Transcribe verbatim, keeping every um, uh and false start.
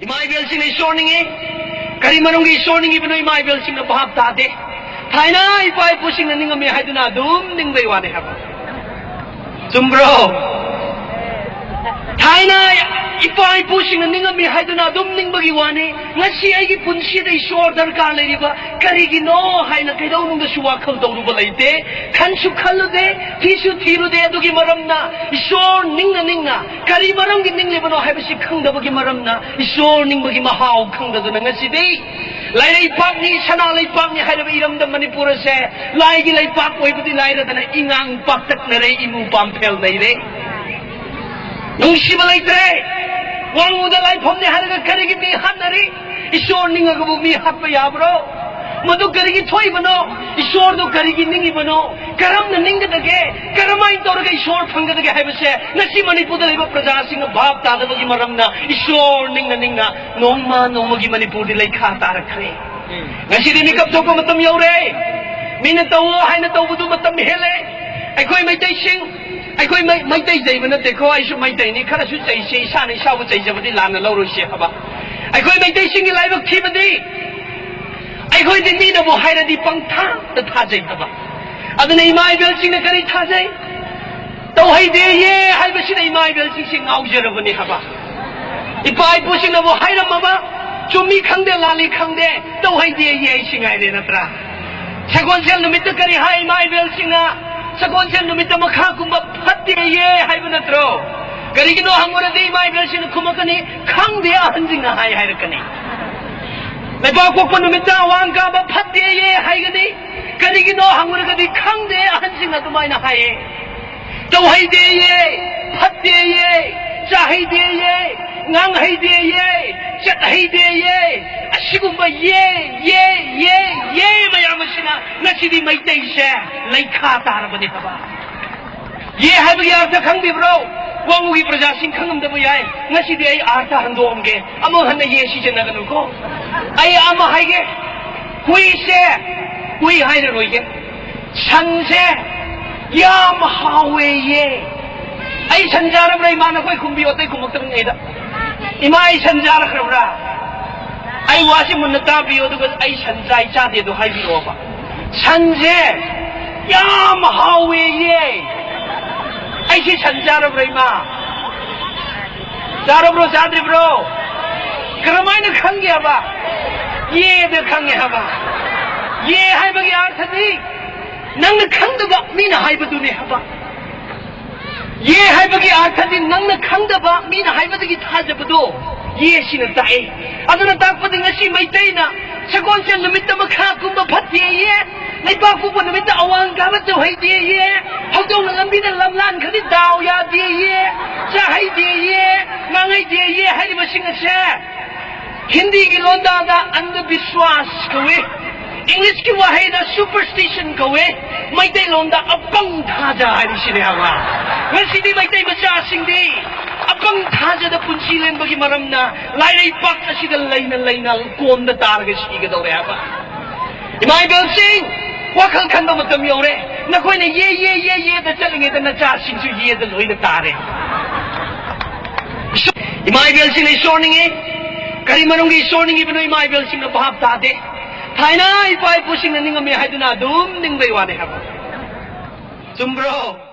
ꯏꯃꯥ ꯏꯕꯦꯜꯁꯤꯡꯅ ꯏꯁꯣꯔ ꯅꯤꯡꯉꯤ꯫ ꯀꯔꯤ ꯃꯔꯝꯒꯤ ꯏꯁꯣꯔ ꯅꯤꯡꯉꯤꯕꯅꯣ ꯏꯃꯥ ꯏꯕꯦꯜꯁꯤꯡꯅ ꯚꯥꯞ ꯇꯥꯗꯦ꯫ ꯊꯥꯏꯅ ꯏꯄꯥ ꯏꯄꯨꯁꯤꯡꯅ ꯅꯤꯡꯉꯝꯃꯤ ꯍꯥꯏꯗꯨꯅ ꯑꯗꯨꯝ ꯅꯤꯡꯕꯩ ꯋꯥꯅꯤ ꯍꯥꯏꯕ꯫ ꯆꯨꯝꯕ꯭ꯔꯣ? ꯊꯥꯏꯅ ꯏꯄꯥ ꯏꯄꯨꯁꯤꯡꯅ ꯅꯤꯡꯉꯝꯃꯤ ꯍꯥꯏꯗꯨꯅ ꯑꯗꯨꯝ ꯅꯤꯡꯕꯒꯤ ꯋꯥꯅꯤ꯫ ꯉꯁꯤ ꯑꯩꯒꯤ ꯄꯨꯟꯁꯤꯗ ꯏꯁꯣꯔ ꯗꯔꯀꯥꯔ ꯂꯩꯔꯤꯕ ꯀꯔꯤꯒꯤꯅꯣ ꯍꯥꯏꯅ ꯀꯩꯗꯧꯅꯨꯡꯗꯁꯨ ꯋꯥꯈꯜ ꯇꯧꯔꯨꯕ ꯂꯩꯇꯦ꯫ ꯈꯟꯁꯨ ꯈꯜꯂꯨꯗꯦ, ꯊꯤꯁꯨ ꯊꯤꯔꯨꯗꯦ꯫ ꯑꯗꯨꯒꯤ ꯃꯔꯝꯅ ꯏꯁꯣꯔ ꯅꯤꯡꯅ ꯅꯤꯡꯅ ꯀꯔꯤ ꯃꯔꯝꯒꯤ ꯅꯤꯡꯂꯤꯕꯅꯣ ꯍꯥꯏꯕꯁꯤ ꯈꯪꯗꯕꯒꯤ ꯃꯔꯝꯅ ꯏꯁꯣꯔ ꯅꯤꯡꯕꯒꯤ ꯃꯍꯥꯎ ꯈꯪꯗꯗꯨꯅ ꯉꯁꯤꯗꯤ ꯂꯥꯏꯔꯩꯄꯥꯛꯅꯤ, ꯁꯅꯥ ꯂꯩꯄꯥꯛꯅꯤ ꯍꯥꯏꯔꯕ ꯏꯔꯝꯗꯝ ꯃꯅꯤꯄꯨꯔ ꯑꯁꯦ ꯂꯥꯏꯒꯤ ꯂꯩꯄꯥꯛ ꯑꯣꯏꯕꯗꯤ ꯂꯥꯏꯔꯗꯅ ꯏꯉꯥꯡ ꯄꯥꯛꯇꯛꯅꯔꯦ, ꯏꯃꯨ ꯄꯥꯝꯐꯦꯜ ꯂꯩꯔꯦ꯫ ꯅꯨꯡꯁꯤꯕ ꯂꯩꯇ꯭ꯔꯦ꯫ ꯋꯥꯡꯉꯨꯗ ꯂꯥꯏꯐꯝꯅꯤ ꯍꯥꯏꯔꯒ ꯀꯔꯤꯒꯤ ꯃꯤ ꯍꯥꯠꯅꯔꯤ? ꯏꯁꯣꯔ ꯅꯤꯡꯉꯒꯕꯨ ꯃꯤ ꯍꯥꯠꯄ ꯌꯥꯕ꯭ꯔꯣ? ꯃꯗꯨ ꯀꯔꯤꯒꯤ ꯊꯣꯛꯏꯕꯅꯣ? ꯏꯁꯣꯔꯗꯨ ꯀꯔꯤꯒꯤ ꯅꯤꯡꯉꯤꯕꯅꯣ? ꯀꯔꯝꯅ ꯅꯤꯡꯒꯗꯒꯦ? ꯀꯔꯝꯍꯥꯏꯅ ꯇꯧꯔꯒ ꯏꯁꯣꯔ ꯐꯪꯒꯗꯒꯦ ꯍꯥꯏꯕꯁꯦ ꯉꯁꯤ ꯃꯅꯤꯄꯨꯔꯗ ꯂꯩꯕ ꯄ꯭ꯔꯖꯥꯁꯤꯡꯅ ꯚꯥꯞ ꯇꯥꯗꯕꯒꯤ ꯃꯔꯝꯅ ꯏꯁꯣꯔ ꯅꯤꯡꯅ ꯅꯤꯡꯅ ꯅꯣꯡꯃ ꯅꯣꯡꯃꯒꯤ ꯃꯅꯤꯄꯨꯔꯗꯤ ꯂꯩꯈꯥ ꯇꯥꯔꯛꯈ꯭ꯔꯦ꯫ ꯉꯁꯤꯗꯤ ꯃꯤꯀꯞ ꯊꯣꯛꯄ ꯃꯇꯝ ꯌꯧꯔꯦ꯫ ꯃꯤꯅ ꯇꯧꯋꯣ ꯍꯥꯏꯅ ꯇꯧꯕꯗꯨ ꯃꯇꯝ ꯍꯦꯜꯂꯦ꯫ ꯑꯩꯈꯣꯏ ꯃꯩꯇꯩꯁꯤꯡ, ꯑꯩꯈꯣꯏ ꯃꯩ-, ꯃꯩꯇꯩ ꯆꯩꯕ ꯅꯠꯇꯦꯀꯣ, ꯑꯩꯁꯨ ꯃꯩꯇꯩꯅꯤ, ꯈꯔꯁꯨ ꯆꯩꯁꯦ, ꯏꯁꯥꯅ ꯏꯁꯥꯕꯨ ꯆꯩꯖꯕꯗꯤ ꯂꯥꯟꯅ ꯂꯧꯔꯣꯏꯁꯦ ꯍꯥꯏꯕ꯫ ꯑꯩꯈꯣꯏ ꯃꯩꯇꯩꯁꯤꯡꯒꯤ ꯂꯥꯏꯕꯛ ꯊꯤꯕꯗꯤ ꯑꯩꯈꯣꯏꯗꯤ ꯃꯤꯅꯕꯨ ꯍꯥꯏꯔꯗꯤ ꯄꯪꯊꯥꯗ ꯊꯥꯖꯩ ꯍꯥꯏꯕ꯫ ꯑꯗꯨꯅ ꯏꯃꯥ ꯏꯕꯦꯜꯁꯤꯡꯅ ꯀꯔꯤ ꯊꯥꯖꯩ? ꯇꯧꯍꯩꯗꯦꯌꯦ ꯍꯥꯏꯕꯁꯤꯅ ꯏꯃꯥ ꯏꯕꯦꯜꯁꯤꯡꯁꯤ ꯉꯥꯎꯖꯔꯕꯅꯤ ꯍꯥꯏꯕ꯫ ꯏꯄꯥ ꯏꯄꯨꯁꯤꯡꯅꯕꯨ ꯍꯥꯏꯔꯝꯃꯕ, ꯆꯨꯝꯃꯤ ꯈꯪꯗꯦ ꯂꯥꯜꯂꯤ ꯈꯪꯗꯦ, ꯇꯧꯍꯩꯗꯦꯌꯦ ꯑꯩꯁꯤ ꯉꯥꯏꯔꯦ ꯅꯠꯇ꯭ꯔꯥ? ꯁꯒꯣꯜꯁꯦꯜ ꯅꯨꯃꯤꯠꯇ ꯀꯔꯤ ꯍꯥꯏ ꯏꯃꯥ ꯏꯕꯦꯜꯁꯤꯡꯅ? ꯁꯒꯣꯜꯁꯦꯜ ꯅꯨꯃꯤꯠꯇ ꯃꯈꯥ ꯀꯨꯝꯕ ꯐꯠꯇꯦꯌꯦ ꯍꯥꯏꯕ ꯅꯠꯇ꯭ꯔꯣ? ꯀꯔꯤꯒꯤꯅꯣ ꯍꯪꯉꯨꯔꯗꯤ ꯏꯃꯥ ꯏꯕꯦꯜꯁꯤꯡꯅ ꯈꯨꯝꯃꯛꯀꯅꯤ, "ꯈꯪꯗꯦ, ꯑꯍꯟꯁꯤꯡꯅ ꯍꯥꯏ" ꯍꯥꯏꯔꯛꯀꯅꯤ꯫ ꯂꯩꯕꯥꯛ ꯄꯣꯛꯄ ꯅꯨꯃꯤꯠꯇ ꯑꯋꯥꯡ ꯀꯥꯕ ꯐꯠꯇꯦꯌꯦ ꯍꯥꯏꯒꯅꯤ꯫ ꯀꯔꯤꯒꯤꯅꯣ ꯍꯪꯉꯨꯔꯒꯗꯤ, "ꯈꯪꯗꯦ, ꯑꯍꯟꯁꯤꯡꯅ ꯑꯗꯨꯃꯥꯏꯅ ꯍꯥꯏꯌꯦ"꯫ ꯇꯧꯍꯩꯗꯦꯌꯦ, ꯐꯠꯇꯦꯌꯦ, ꯆꯥꯍꯩꯗꯦꯌꯦ, ꯉꯥꯡꯍꯩꯗꯦꯌꯦ, ꯆꯠꯍꯩꯗꯦꯌꯦ꯫ ꯑꯁꯤꯒꯨꯝꯕ ꯌꯦ, ꯌꯦ, ꯌꯦ, ꯌꯦ ꯃꯌꯥꯝ ꯑꯁꯤꯅ ꯉꯁꯤꯗꯤ ꯃꯩꯇꯩꯁꯦ ꯂꯩꯈꯥ ꯇꯥꯔꯕꯅꯤ ꯍꯥꯏꯕ꯫ ꯌꯦ ꯍꯥꯏꯕꯒꯤ ꯑꯥꯔꯊ ꯈꯪꯕꯤꯕ꯭ꯔꯣ? ꯋꯥꯉꯨꯒꯤ ꯄ꯭ꯔꯖꯥꯁꯤꯡ ꯈꯪꯉꯝꯗꯕ ꯌꯥꯏ꯫ ꯉꯁꯤꯗꯤ ꯑꯩ ꯑꯥꯔꯊ ꯍꯟꯗꯣꯛꯑꯝꯒꯦ꯫ ꯑꯃꯨꯛ ꯍꯟꯅ ꯌꯦ ꯁꯤꯖꯤꯟꯅꯒꯅꯨꯀꯣ꯫ ꯑꯩ ꯑꯃ ꯍꯥꯏꯒꯦ꯫ ꯍꯨꯏꯁꯦ ꯍꯨꯏ ꯍꯥꯏꯔꯔꯣꯏꯒꯦ꯫ ꯁꯟꯁꯦ ꯌꯥꯝ ꯍꯥꯎꯋꯦꯌꯦ꯫ ꯑꯩ ꯁꯟ ꯆꯥꯔꯕ꯭ꯔꯥ ꯏꯃꯥ? ꯅꯈꯣꯏ ꯈꯨꯝꯕꯤꯌꯣ, ꯑꯇꯩ ꯈꯨꯝꯃꯛꯇ꯭ꯔꯤꯉꯩꯗ꯫ ꯏꯃꯥ, ꯑꯩ ꯁꯟ ꯆꯥꯔꯛꯈ꯭ꯔꯕ꯭ꯔꯥ? ꯑꯩ ꯋꯥꯁꯤ ꯃꯨꯟꯅ ꯇꯥꯕꯤꯌꯨ, ꯑꯗꯨꯒ ꯑꯩ ꯁꯟ ꯆꯥꯏ ꯆꯥꯗꯦꯗꯣ ꯍꯥꯏꯕꯤꯔꯛꯑꯣꯕ꯫ ꯁꯟꯁꯦ ꯌꯥꯝ ꯍꯥꯎꯋꯦꯌꯦ꯫ ꯑꯩꯁꯤ ꯁꯟ ꯆꯥꯔꯕ꯭ꯔꯥ, ꯏꯃꯥ? ꯆꯥꯔꯕ꯭ꯔꯣ, ꯆꯥꯗ꯭ꯔꯤꯕ꯭ꯔꯣ? ꯀꯔꯝꯍꯥꯏꯅ ꯈꯪꯒꯦ ꯍꯥꯏꯕ? ꯌꯦꯗ ꯈꯪꯉꯦ ꯍꯥꯏꯕ꯫ ꯌꯦ ꯍꯥꯏꯕꯒꯤ ꯑꯥꯔꯊꯗꯤ ꯅꯪꯅ ꯈꯪꯗꯕ ꯃꯤꯅ ꯍꯥꯏꯕꯗꯨꯅꯦ ꯍꯥꯏꯕ꯫ ꯌꯦ ꯍꯥꯏꯕꯒꯤ ꯑꯥꯔꯊꯗꯤ ꯅꯪꯅ ꯈꯪꯗꯕ ꯃꯤꯅ ꯍꯥꯏꯕꯗꯒꯤ ꯊꯥꯖꯕꯗꯣ ꯌꯦꯁꯤꯅ ꯇꯥꯛꯏ꯫ ꯑꯗꯨꯅ ꯇꯥꯛꯄꯗꯤ ꯉꯁꯤ ꯃꯩꯇꯩꯅ ꯁꯒꯣꯜꯁꯦꯜ ꯅꯨꯃꯤꯠꯇ ꯃꯈꯥ ꯀꯨꯝꯕ ꯐꯠꯇꯦꯌꯦ, ꯂꯩꯄꯥꯛꯄꯣꯛꯄ ꯅꯨꯃꯤꯠꯇ ꯑꯋꯥꯡ ꯀꯥꯕ ꯇꯧꯍꯩꯗꯦꯌꯦ, ꯍꯧꯗꯣꯡꯅ ꯂꯝꯕꯤꯗ ꯂꯝꯂꯥꯟꯈ꯭ꯔꯗꯤ ꯗꯥꯎ ꯌꯥꯗꯦꯌꯦ, ꯆꯥꯍꯩꯗꯦꯌꯦ, ꯉꯥꯡꯍꯩꯗꯦꯌꯦ ꯍꯥꯏꯔꯤꯕꯁꯤꯡ ꯑꯁꯦ ꯍꯤꯟꯗꯤꯒꯤ ꯂꯣꯟꯗꯥꯗ ꯑꯟꯙꯕꯤꯁ꯭ꯋꯥꯁ ꯀꯧꯏ, ꯏꯪꯂꯤꯁꯀꯤ ꯋꯥꯍꯩꯗ superstition ꯀꯧꯏ, ꯃꯩꯇꯩꯂꯣꯟꯗ ꯑꯄꯪ ꯊꯥꯖ ꯍꯥꯏꯔꯤꯁꯤꯅꯦ ꯍꯥꯏꯕ꯫ ꯉꯁꯤꯗꯤ ꯃꯩꯇꯩ ꯃꯆꯥꯁꯤꯡꯗꯤ ꯑꯄꯪ ꯊꯥꯖꯗ ꯄꯨꯟꯁꯤ ꯂꯦꯟꯕꯒꯤ ꯃꯔꯝꯅ ꯂꯥꯏꯔꯩꯄꯥꯛ ꯑꯁꯤꯗ ꯂꯩꯅ ꯂꯩꯅ ꯀꯣꯟꯗ ꯇꯥꯔꯒ ꯁꯤꯒꯗꯧꯔꯦ ꯍꯥꯏꯕ꯫ ꯏꯃꯥ ꯏꯕꯦꯜꯁꯤꯡ, ꯋꯥꯈꯜ ꯈꯟꯕ ꯃꯇꯝ ꯌꯧꯔꯦ꯫ ꯅꯈꯣꯏꯅ ꯌꯦ, ꯌꯦ, ꯌꯦ, ꯌꯦꯗ ꯆꯠꯂꯤꯉꯩꯗ ꯅꯆꯥꯁꯤꯡꯁꯨ ꯌꯦꯗ ꯂꯣꯏꯅ ꯇꯥꯔꯦ꯫ ꯏꯃꯥ ꯏꯕꯦꯜꯁꯤꯡꯅ ꯏꯁꯣꯔ ꯅꯤꯡꯉꯤ꯫ ꯀꯔꯤ ꯃꯔꯝꯒꯤ ꯏꯁꯣꯔ ꯅꯤꯡꯉꯤꯕꯅꯣ ꯏꯃꯥ ꯏꯕꯦꯜꯁꯤꯡꯅ ꯚꯥꯞ ꯇꯥꯗꯦ꯫ ꯊꯥꯏꯅ ꯏꯄꯥ ꯏꯄꯨꯁꯤꯡꯅ ꯅꯤꯡꯉꯝꯃꯤ ꯍꯥꯏꯗꯨꯅ ꯑꯗꯨꯝ ꯅꯤꯡꯕꯩ ꯋꯥꯅꯤ ꯍꯥꯏꯕ꯫ ꯆꯨꯝꯕ꯭ꯔꯣ?